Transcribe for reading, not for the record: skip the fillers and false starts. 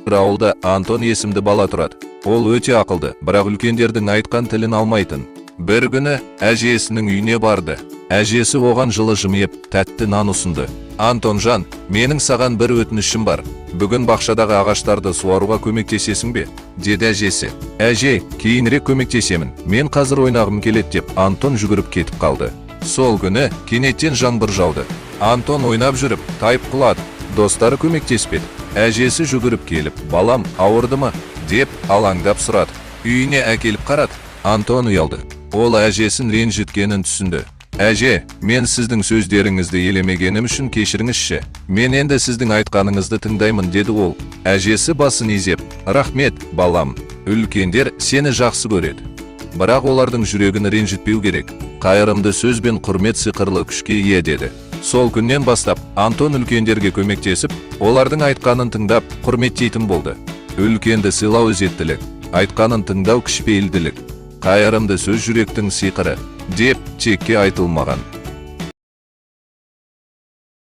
Бір ауылда Антон есімді бала тұрады. Ол өте ақылды, бірақ үлкендердің айтқан тілін алмайтын. Бір күні әжесінің үйіне барды. Әжесі оған жылы жымиып, тәтті нан ұсынды. «Антонжан, менің саған бір өтінішім бар. Бүгін бақшадағы ағаштарды суаруға көмектесесің бе?» – деді әжесі. «Әже, кейінірек көмектесемін. Мен қазір ойнағым келеді», – деп Антон жүгіріп кетіп қалды. Сол күні кенеттен жаңбыр жауды. Антон ойнап жүріп, тайып құлады. Достары көмектеспеді. Әжесі жүгіріп келіп, «Балам, ауырды ма?» – деп алаңдап сұрады. Үйіне әкеліп қарады. Антон ұялды. Ол әжесін ренжіткенін түсінді. «Әже, мен сіздің сөздеріңізді елемегенім үшін кешіріңізші. Мен енді сіздің айтқаныңызды тыңдаймын», – деді ол. Әжесі басын изеп, «Рахмет, балам. Үлкендер сені жақсы көреді. Бірақ олардың жүрегін ренжітпеу керек. Қайырымды сөз бен құрмет сиқырлы күшке ие», – деді. Сол күннен бастап Антон үлкендерге көмектесіп, олардың айтқанын тыңдап, құрметтейтін болды. Үлкенді сыйлау ізеттілік, айтқанын тыңдау кішіпейілділік. Қайырымды сөз жүректің сиқыры деп текке айтылмаған.